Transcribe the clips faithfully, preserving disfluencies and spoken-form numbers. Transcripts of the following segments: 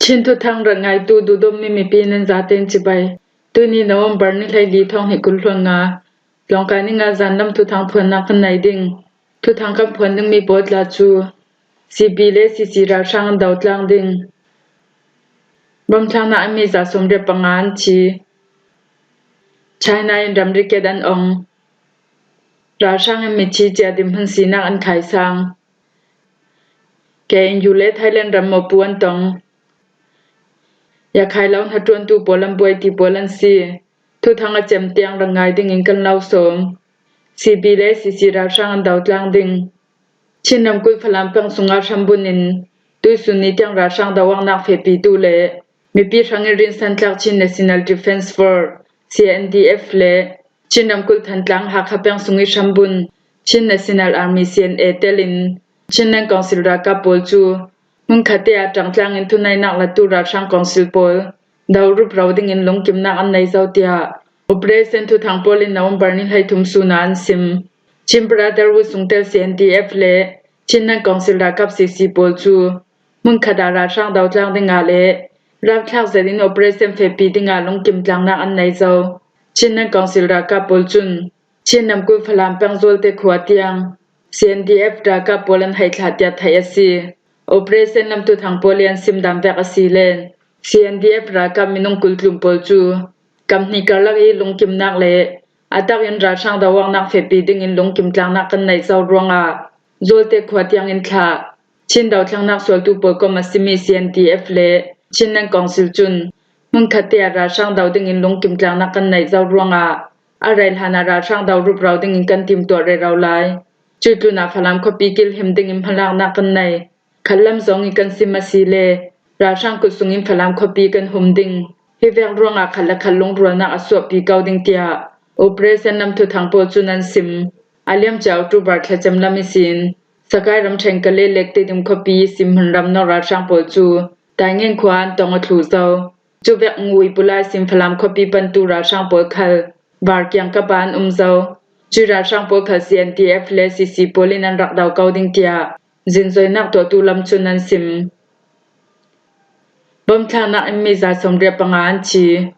Chin thuthang rak ngaitu duhdawtmi mipi nan zaten cibai. Tuini November ni hleili thawng hnih kul hluan nga. Tlawngkai ni nga zan lam thuthang phuannak kan nei ding. Thuthang kan phuan dingmi pawl tla cu C B le C C ralhrang an dotlang ding. Bawmthlaknak in mi za sawmriat panga an thi. China in ramriket an ong. Ralhrang in mithi cia dinhmun sinak an khaisang. K N U le Thailand ram mawpu an tong. Yakhai lo hnaṭuantu pawl an buai ti pawl an si. Thuthang a cem tiang rak ngai dingin kan lo sawm. C B le C C ralhrang an dotlang ding. Chin ramkulh Falam peng sungah hrambun in tuisun ni tiang ralhrang doawknak fehpitu le mipi hrangin rinsantlak Chin National Defence Force, C N D F, le Chin ramkulh Thantlang Hakha peng sung i hrambun Chin National Army, C N A, telin Chinland Council ralkap pawl cu hmunkhat te ah ṭangtlang in thunainak latu ralhrang council pawl dorup ro dingin lungkimnak an nei zo, tiah Operation Thuthang pawl in November ni hleithum sun ah an sim. Chin Brotherhood sungtel C N D F le Chinland Council ralkap C C pawl cu hmunkhat ah ralhrang dotlang dingah le rapthlak zetin operation fehpi dingah lungkim tlangnak an nei zo. Chinland Council ralkap pawl cun Chin ramkulh Falam peng Zualte khua tiang C N D F ralkap pawl an hei thlah tiah theih a si. Operation lam thuthang pawl i an sim dan vek a si le C N D F ralkap minung kul tlum pawl cu kam hnih karlak i lungkimnak le a tak in ralhrang doawknak fehpi dingin lungkim tlangnak kan neih zo ruangah Zualte khua tiang in thlah. Chin dothlangnak sualtu pawl kom a simi C N D F le Chinland Council cun hmunkhat te ah ralhrang do dingin lungkim tlangnak kan neih zo ruangah a rei hlan ah ralhrang do rup ro dingin kan timtuah rero lai. Cuih tlunah Falam khuapi kilhim dingin hmalaknak kan nei. Khatlam zong i kan sim a si le ralhrang kut sungin Falam khuapi kan hum ding. Hi vek ruangah khat le khat lungrualnak a suahpi ko ding, tiah Operation lam thuthang pawl cun an sim. A liamcia October thla cem lam ihsin Sakai ramṭhen Kale Lek Tedim khuapi ihsin hmunram no ralhrang pawl cu Taingen khua an tong a thluh zo. Cuvek Ngui Pulai sin Falam khuapi pantu ralhrang pawl khal var kiangkap ah an um zo. Cui ralhrang pawl khal C N D F le C C pawl in an rak do ko ding, tiah zinzoinak tuahtu lam cun an sim. Bawmthlaknak in mi za sawmriat panga an thi.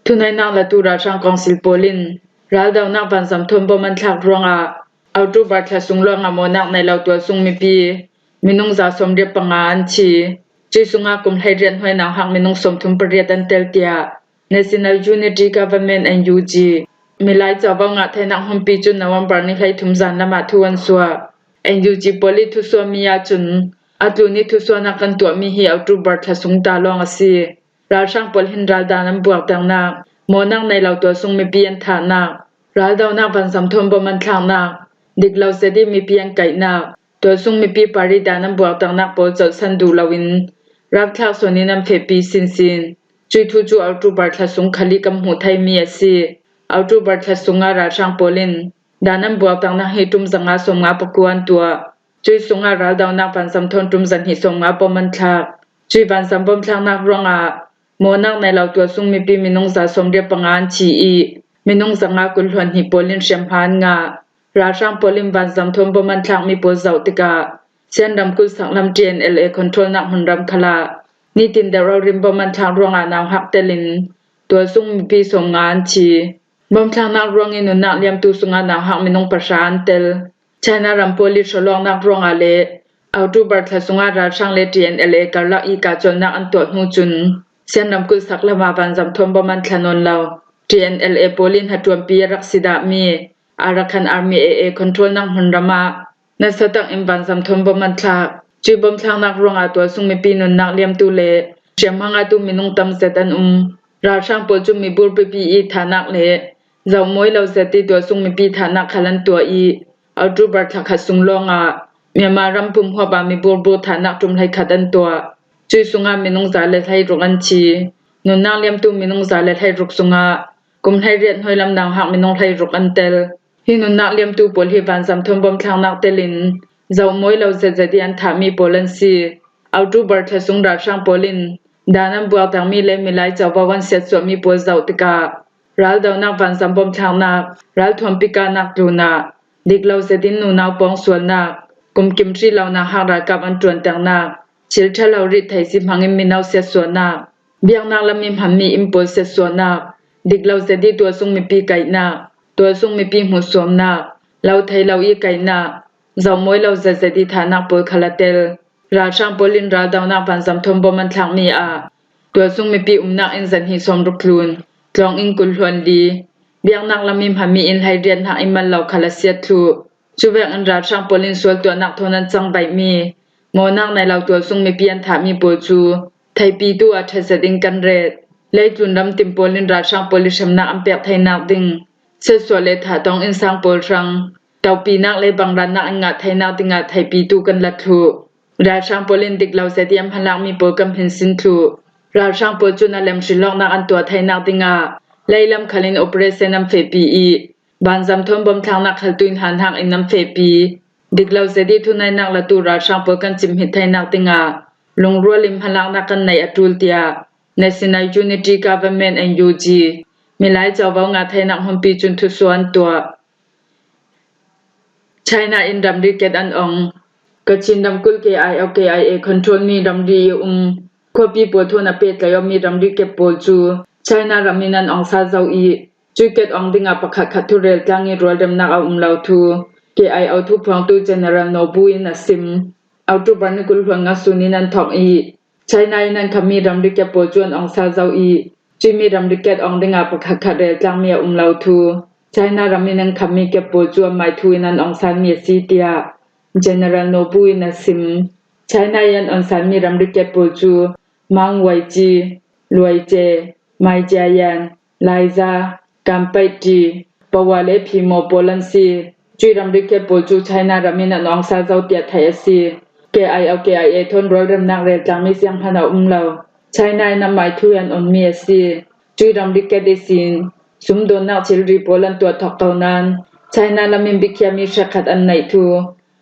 Thunainak latu ralhrang kawngsil pawl in raldonak vanzam thawn bawm an thlak ruangah October thla sung lawngah mawhnak nei lo tualsung mipi minung za sawmriat panga an thi. Cui sungah kum hleiriat hnuai nauhak minung sawmthum pariat an tel, tiah National Unity Government, N U G, Milai Covo ngah theinak hmunpi cun November ni hleithum zan lamah thu an suah. N U G pawl i thusuahmi ahcun a tlun i thusuahnak kan tuahmi hi October thla sung ta lawng a si. Ralhrang pawl hin raldan an buakternak, mawhnak nei lo tualsung mipi an thahnak, raldonak vanzam thawn bawm an thlaknak, dik lo zet i mipi an kaihnak, tualsung mipi paridan an buakternak pawl colhsan duh loin rapthlak suan in an fehpi sinsin. Cui thu cu October thla sung khal i kan hmuh theimi a si. October thla sungah ralhrang pawl in dan an buakternak hi ṭum zanga sawmnga pakua an tuah. Cui sungah raldonak vanzam thawn ṭum zahnih sawmnga bawm an thlak. Cui vanzam bawm thlaknak ruangah mawhnak nei lo tualsung mipi minung za sawmriat panga an thi i minung zanga kul hluan hnih pawl in hriamhma an ngah. Ralhrang pawl in vanzam thawn bawm an thlakmi pawl zoh tikah Shan ramkulh saklam T N L A controlnak hmunram khalah nitin deuh rori in bawm an thlak ruangah nauhak telin tualsung mipi sawmnga an thi. Bawm thlaknak ruangin nunnak liamtu sungah nauhak minung pahra an tel. China ram pawl i hrawlawknak ruangah le October thla sungah ralhrang le T N L A karlak i kahcolhnak an tuah hnu cun Shan ramkulh saklam ah vanzam thawn bawm an thla nawn lo. T N L A pawl in hnaṭuanpi a rak si dahmi Arakan Army, A A, controlnak hmunram ah nasa takin vanzam thawn bawm an thlak. Cui bawm thlaknak ruangah tualsung mipi nunnak liamtu le hriamhma ngahtu minung tam zet an um. Ralhrang pawl cu mibur pipi i thahnak le zohmawi lo zet i tualsung mipi thahnak khal an tuah i October thla khat sung lawngah Myanmar ram pumhuap ah mibur bur thahnak ṭum hleikhat an tuah. Cui sungah minung za le hleiruk an thi. Nunnak liamtu minung za le hleiruk sungah kum hleiriat hnuai lam nauhak minung hleiruk an tel. Hi nunnak liamtu pawl hi vanzam thawn bawm thlaknak telin zohmawi lo zetzet i an thahmi pawl an si. October thla sung ralhrang pawl in dan an buaktermi le Milai Covo an siatsuahmi pawl zoh tikah raldonak vanzam bawm thlaknak, ralthuampi kahnak tlunah dik lo zetin nunau pawng sualnak, kumkim hrih lo nauhak ralkap an ṭuanternak, thil ṭha lo rit thei si hmangin mino siatsuahnak, biaknak lam i hmanmi inn pawl siatsuahnak, dik lo zet i tualsung mipi kaihnak, tualsung mipi hmuhsuamnak, lo thei lo i kaihnak, zohmawi lo zetzet i thahnak pawl khal a tel. Ralhrang pawl in raldonak vanzam thawn bom an thlakmi ah tualsung mipi umnak inn zahnih sawmruk tlun, tlawng inn kul hluan li, biaknak lam i hmanmi inn hleiriat hnak i mal lo khal a siat thluh. Cuvek in ralhrang pawl in sual tuahnak thawn an cangbaihmi mawhnak nei lo tualsung mipi an thahmi pawl cu theipitu ah ṭha zet in kan ret. Leitlun ram tim pawl in ralhrang pawl i hremnak an pek theinak ding siatsuah le thahtawng innsang pawl hrang, topinak le bangrannak in ngah theinak dingah theipitu kan la thluh. Ralhrang pawl in dik lo zet i an hmalakmi pawl kan hminsin thluh. Ralhrang pawl cun a lem hrilawknak an tuah theinak dingah leilam khal in operation an fehpi i vanzam thawn bom thlaknak khal tuin hanhak in an fehpi. Dik lo zet i thunainak latu ralhrang pawl kan cimhit theinak dingah lungrual in hmalaknak kan neih a ṭul, tiah National Unity Government, N U G, milai covo ngah theinak hmunpi cun thusuah an tuah. China in ramri ket an ong. Kachin ramkulh K I O K I A control mi ramri i um khuapi pawl thawn a pehtlaih awmi ramri ket pawl cu China ram in an ong sal zo i, cui ket ong dingah pakhat khat thurel tlang i rualremnak a um lo thu K I O thuphuangtu General Nobu in a sim. October ni kul hluan nga sun in an thawk i, China in an khammi ramri ket pawl cu an ong sal zo i, cuimi ramri ket ong dingah pakhat khat rel tlangmi a um lo thu China ram in an khammi ket pawl cu amai thu in an ong salmi a si, tiah General Nobu in a sim. China i an ong salmi ramri ket pawl cu Mang Waici, Luaice, Mai Jiayan, Laiza, Kanpaihti, Pawa le Phimo pawl an si. Cui ramri ket pawl cu China ram in an ong sal zo tiah theih a si. K I O K I A thawn rualremnak rel tlangmi sianghman a um lo. China in amai thu i an onmi a si. Cui ramri ket ihsin sumdawnnak thilri pawl an tuah thawk ko nain China lam in biakhiami hrekkhat an neih thu,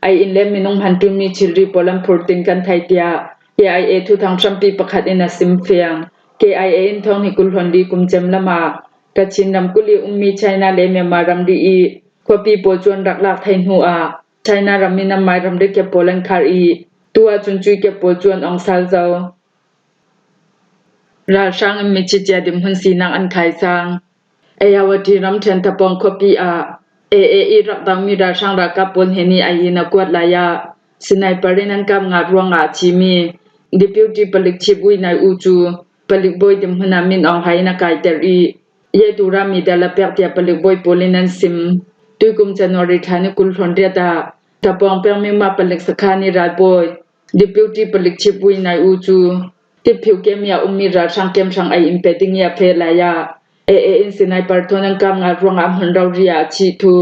ei in le minung hman ṭulmi thilri pawl an phurh tin kan thei, tiah K I A thuthang hrampi pakhat in a sim fiang. K I A in thawng hnih kul hluan li kum cem lamah Kachin ramkulh i ummi China le Myanmar ramri i khuapi pawl cu an rak lak thei hnu ah China ram in amai ramri ket pawl an khar i, tu ahcun cui ket pawl cu an ong sal zo. Ralhrang in mithi cia dinhmun sinak an khaisang. Ayawati ramṭhen Tapawng khuapi ah A A i rak dangmi ralhrang ralkap pawl hnen i ei in a kuat lai ah sniper in an kap ngah ruangah a thimi Deputy Palik Chief Win Ai U cu palik bawi dinhmun ah min awng hai in a kaiter i, yeitu rami dal a pek tiah palik bawi pawl in an sim. Tuikum January thla ni kul hluan riat ah Tapawng peng Mingma palik sakhan i ralbawi Deputy Palik Chief Win Ai U cu Tiphiu kem i a ummi ralhrang kem hrang ei in pe ding i a feh lai ah A A in sniper thawn an kap ngah ruangah a hmun rori ah a thih thu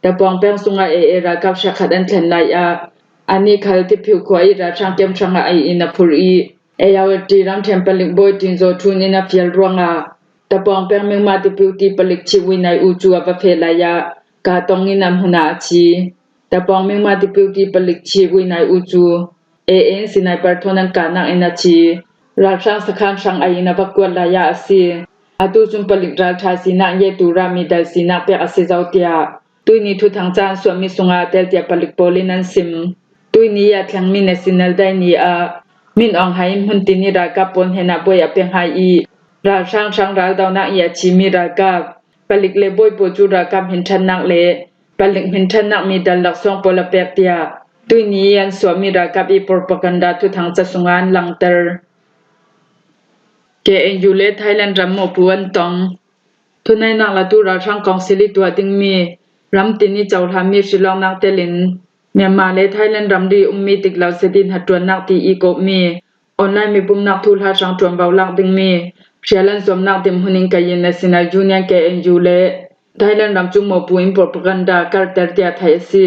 Tapawng peng sungah A A ralkap hrekkhat an thlen lai ah anih khal Tiphiu khua i ralhrang kem hrang ah ei in a phurh i, Ayawati ramṭhen palik bawi Tinzaw Ṭhun in a fial ruangah Tapawng peng Mingma Deputy Palik Chief Win Ai U cu a va feh lai ah kaa tong in a hmun ah a thi. Tapawng Mingma Deputy Palik Chief Win Ai U cu A A in sniper thawn an kahnak in a thi. Ralhrang sakhan hrang ei in a va kuat lai ah a si. Atu cun palik ralṭha sinak yeitu rami dal sinak pek a si zo tiah tuihni thuthang caah an suahmi sungah a tel tiah palik pawl in an sim. Tuihni i a thlengmi National Day ni ah min awng hai in hmun tin i ralkap pawl hnenah bawi a peng hai i, ralhrang hrang raldonak i a thimi ralkap, palik le bawi pawl cu ralkap hminṭhannak le palik hminṭhannak mi dal laksawng pawl a pek tiah tuihni i an suahmi ralkap i propaganda thuthang ca sungah an langhter. K N U le Thailand ram mawhpu an tong. Thunainak latu ralhrang kawngsil i tuah dingmi ram tin i cohlanmi hrilawknak telin Myanmar le Thailand ramri ummi dik lo zet i hnaṭuannak ti i kawhmi online mipumnak thuhla hrang ṭuanvo lak dingmi hrial an zuamnak dinhmun in kei in National Union K N U le Thailand ramcung mawhpu in propaganda karhter tiah theih a si.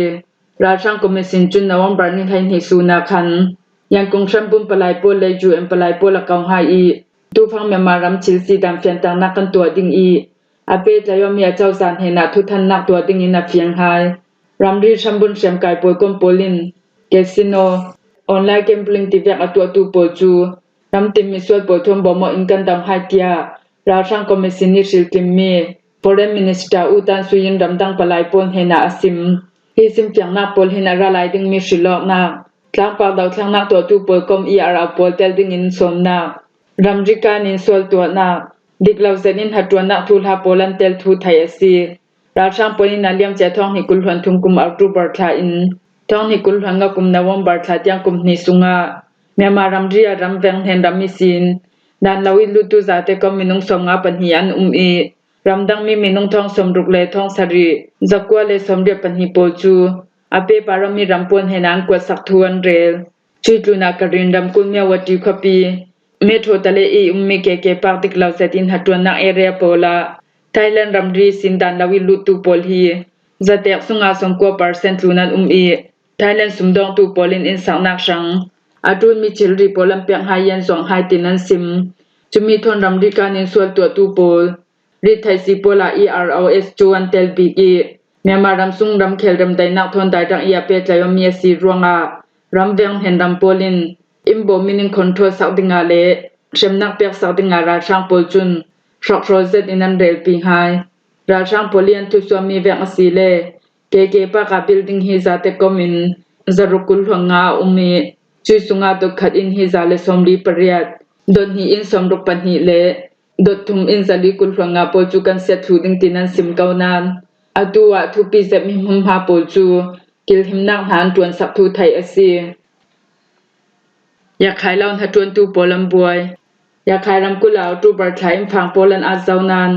Ralhrang Commission cun November ni hleihnih sun ah khan Yangon hranbun palai pawl le U N palai pawl a kong hai i, tufang Myanmar ram thil si dan fianternak kan tuah ding i, a pehtlaih awmi acozah hnenah thuthannak tuah dingin a fiang hai. Ramri hranbun hriamkai pawl kom pawl in casino, online gambling tivek a tuahtu pawl cu ram tin misual pawl thawn bawmawh in kan dang hai tiah ralhrang commission ih hriltlinmi Foreign Minister U Tan Suu in ramdang palai pawl hnenah a sim. Hi simfiangnak pawl hin a ra lai dingmi hrilawknak Tlangpau dothlennak tuahtu pawl kom E R O pawl tel dingin sawmnak, ramri kan in sual tuahnak, dik lo zet in hnaṭuannak thuhla pawl an tel thu theih a si. Ralhrang pawl in a liamcia thawng hnih kul hluan thum kum October thla in thawng hnih kul hluan nga kum November thla tiang kum hnih sungah Myanmar ramri a ram veng hnen ram ihsin dan lo i luttu zate kom minung sawmnga pahnih an um i, ramdang mi minung thawng sawmruk le thawng sarih zakua le sawmriat pahnih pawl cu a pepa ram i ram pawl hnenah an kuatsak thu an rel. Cuih tlunah Karen ramkulh Myawaddy khuapi Metro tale i ummi K K Park dik lo zet in hnaṭuannak area pawl ah Thailand ramri sin dan lo i luttu pawl hi zatek sungah sawmkua percent tlun an um i, Thailand sumdawngtu pawl in innsaknak hrang a ṭulmi thilri pawl an pek hai i an zuang hai tin an sim. Cumi thawn ramri kan in sual tuahtu pawl rit theih si pawl ah E R O S cu an tel bik i, Myanmar ram sung ramkhel remdaihnak thawn daidang i a pehtlaih awmi a si ruangah ram veng hnen ram pawl in inbawm in incontrol sak dingah le hremnak peksak dingah ralhrang pawl cun hrokhrawl zet in an relpi hai. Ralhrang pawl i an thusuahmi vek a si le K K Park ah building hi zate kom in zaruk kul hluan nga a um i, cui sungah dot khat in hi za le sawmli pariat, dot hnih in sawmruk pahnih le dot thum in zali kul hluan nga pawl cu kan siat thluh ding tin an sim ko nain, atu ah thupi zet mi hmunhma pawl cu kilhimnak hna an ṭuansak thu theih a si. Yakhai lo hnaṭuantu pawl an buai. Yakhai ramkulh ah October thla in fang pawl an at zo nain,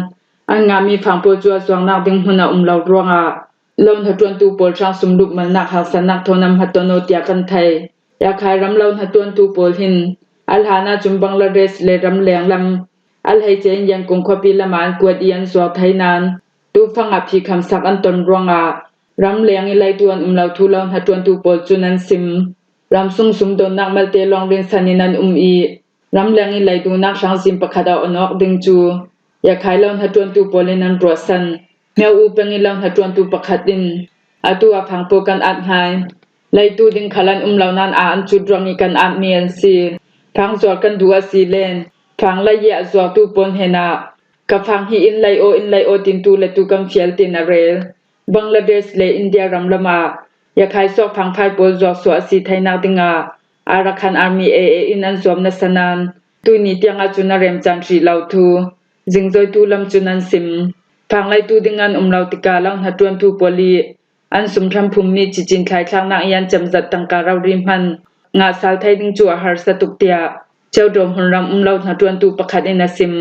an ngahmi fang pawl cu a zuarnak ding hmun a um lo ruangah lo hnaṭuantu pawl hrang sumluk malnak haksatnak thawn an hmaton aw tiah kan thei. Yakhai ram lo hnaṭuantu pawl hin a hlan ahcun Bangladesh le ramleng lam a hleice in Yangon khuapi lamah an kuat i an zuar thei nain, tufang ah phikhamsak an ton ruangah ramleng i laitu an um lo thu lo hnaṭuantu pawl cun an sim. Ramsung sumdonnak malte lawng rinsan in an um i, ramleng i laidunak hrang zing pakhat a on awk ding cu Yakhai lo hnaṭuantu pawl in an ruahsan. Myo U peng i lo hnaṭuantu pakhat in, atu ah fang pawl kan at hngai. Laitu ding khal an um lo nain a an cut ruang i kan atmi an si. Fang zuar kan duh a si len, fang lei i a zuartu pawl hnenah ka fang hi in lei aw, in lei aw tintu le tu kan fial tin a rel. Bangladesh le India ram lamah Yakhai suak fangfai pawl zuaksuah a si theinak dingah Arakan Army A A in an zuam nasa nain, tuihni tiangah cun a remcan hrih lo thu zingzoitu lam cun an sim. Fang laitu ding an um lo tikah lo hnaṭuantu pawl i an sumhram phummi cicin thlaithlaknak i an cemzat tangka rori hman ngah sal thei ding cu a harsa tuk tiah Ceudaw hmunram um lo hnaṭuantu pakhat in a sim.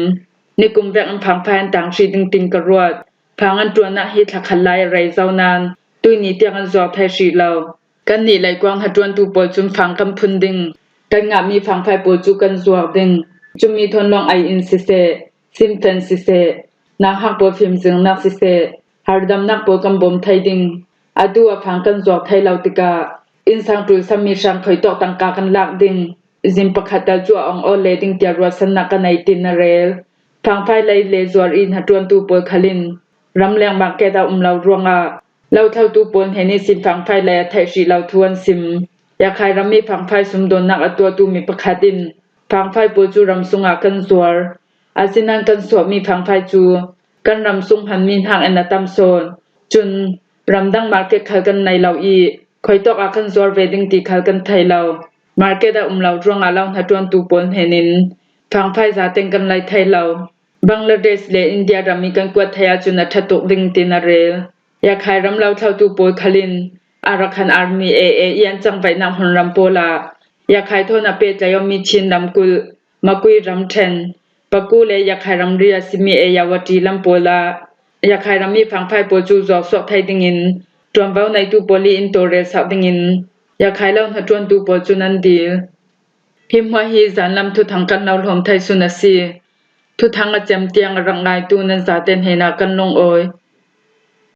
Nikum vek in fangfai an tang hrih ding tin ka ruat. Fang an ṭuannak hi thlakhat lai a rei zo nain, tuihni tiang an zuar thei hrih lo. Kannih leikuang hnaṭuantu pawl cun fang kan phun ding, kan ngahmi fangfai pawl cu kan zuar ding. Cumi thawn lawng ei in siseh, sinfen siseh, nauhak pawl fimzingnak siseh, hardamnak pawl kan bawm thei ding. Atu ah fang kan zuar thei lo tikah, innsang ṭulsammi hrang khuitawk tangka kan lak ding, zing pakhat tal cu a ong aw le ding tiah ruahsannak kan ei tin a rel. Fangfai lei le zuar i hnaṭuantu pawl khal in ramleng market a um lo ruangah lo thlotu pawl hnen ihsin fangfai lei a theih hrih lo thu an sim. Yakhai ram i fangfai sumdawnnak a tuahtu mi pakhat in, fangfai pawl cu ram sungah kan zuar. Asinain kan suahmi fangfai cu kan ram sung hmanmi hnak in a tam sawn. Cun ramdang market khal kan nei lo i, khuitawk ah kan zuar ve ding ti khal kan thei lo. Market a um lo ruangah lo hnaṭuantu pawl hnen in fangfai zateng kan lei thei lo. Bangladesh le India ram i kan kuat thei ahcun a ṭha tuk ding tin a rel. Yakhai ram lo thlotu pawl khal in Arakan Army A A i an cangvaihnak hmunram pawl ah Yakhai thawn a pehtlaih awmi Chin ramkulh, Makui ramṭhen, Paku le Yakhai ramri a simi Ayawati lam pawl ah Yakhai ram i fangfai pawl cu zuaksuak thei dingin ṭuanvo neitu pawl i in tawlrelsak dingin Yakhai lo hnaṭuantu pawl cun an dil. Hi hmuah hi zanlam thuthang kan lo hlawm thei sun a si. Thuthang a cem tiang a rak ngaitu nan zate hnenah kan lungawi.